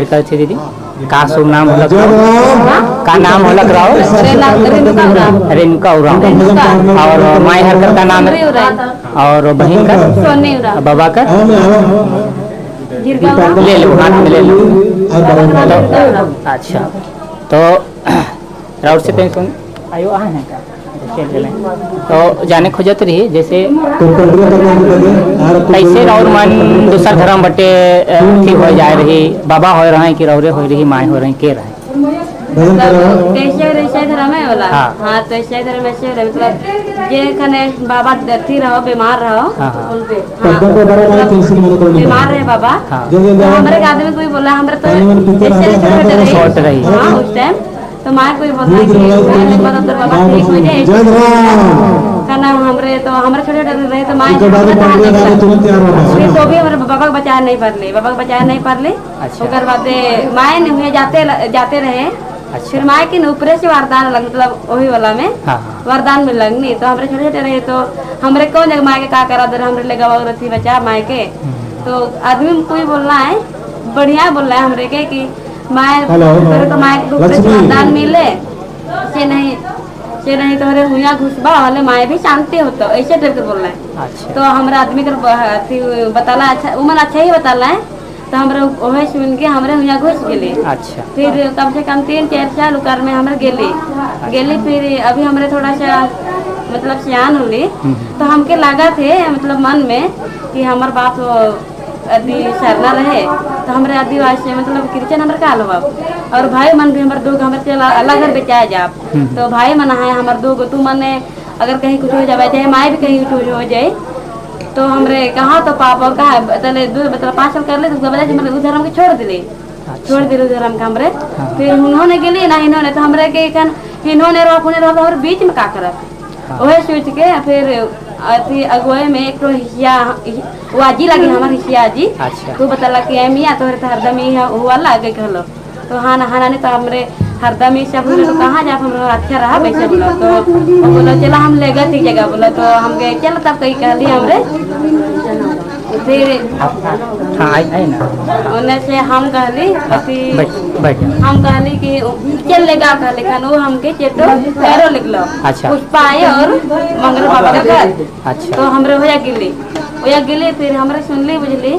कर दीदी का शुभ नाम होलक का नाम होलक राव? रेणुका उरांव। और माई हरकर का नाम है और बहन का बाबा का ले लो, हाथ में ले लो। अच्छा तो राउत से पेंशन आयो आ है का चल तो जाने खोजत रही जैसे कैसे राउर मन दूसर धर्म बटे ठीक हो जाए रही, बाबा हो रहे कि रौरे हो रही, माए हो रही, के रहे? कैसे ऐसे धर्म है वाला। हाँ तो ऐसे धर्म ऐसे मतलब जे खने बाबा अथी रहो बीमार रहो उन पे। हाँ, बीमार रहे बाबा। तो हमारे आदमी कोई बोला हमारे तो ऐसे छोट रही। हाँ उस टाइम तो माँ कोई बोला कि मतलब बाबा ठीक हो जाए खाना हमरे तो हमारे छोटे छोटे रहे तो माँ फिर तो भी हमारे बाबा को बचा नहीं पारले, बाबा को बचा नहीं पारले। ओकर बाद माए ने हुए जाते जाते रहे। फिर माए के ऊपरे से वरदान लग मतलब वही वाला में वरदान मिल लगनी तो हमारे छोटे छोटे रहे तो हमरे कौन जगह माए के का करा दे हमरे ले गवा रथी बचा माए के। तो आदमी कोई बोलना है बढ़िया बोलना है हमरे के कि माए तो माए के ऊपरे से वरदान मिले से नहीं तो हुआ घुसबा वाले माए भी शांति होता ऐसे टाइप के बोलना है। तो हमारे आदमी के बताला अच्छा उमन अच्छा ही बताला है तो हमारे वही सुन के हमारे हुआ घुस गेले। अच्छा फिर कम से कम 3-4 साल उकर में हमारे गेले गेले। फिर अभी हमारे थोड़ा सा मतलब सियान होली तो हमके लगा थे मतलब मन में कि हमार बाप आदि सरना रहे तो हमारे आदिवासी मतलब क्रिश्चियन हमारे का बाप और भाई मन भी हमारे दो हमारे चल अलग घर बेचाए जाप तो भाई मन है हमारे दो तू मने अगर कहीं कुछ हो जाए चाहे माए भी कहीं कुछ हो जाए तो हमरे कहाँ तो पाप और कहाँ तले दो मतलब 5 साल कर ले तो मतलब उधर हमके छोड़ दिले। छोड़ दिले उधर हमके हमरे। फिर उन्होंने गेली ना इन्होंने तो हमरे के इन्होंने रोक उन्हें रोक और बीच में का करब वही सोच के फिर अथी अगुए में एक तो हिसिया वाजी लगी हमार हिसिया जी। तो बतला कि मियाँ तोहरे तो हरदम ही हुआ लगे कहलो तो हाँ ना हाँ नहीं तो हमरे हरदम ही सब तो कहाँ जा हम अच्छा रहा वैसे बोला तो बोला चला हम ले गए ठीक जगह बोला तो हम गए चल तब कहीं कहली हमरे। फिर हाँ आई ना उन्हें से हम कहली हम कहली कि चल लेगा कहले खान वो हमके चेतो पैरो लिखलो। अच्छा। पुष्पा आए और मंगल बाबा का घर। अच्छा। तो हमरे होया गिली होया गिली। फिर हमरे सुनली बुझली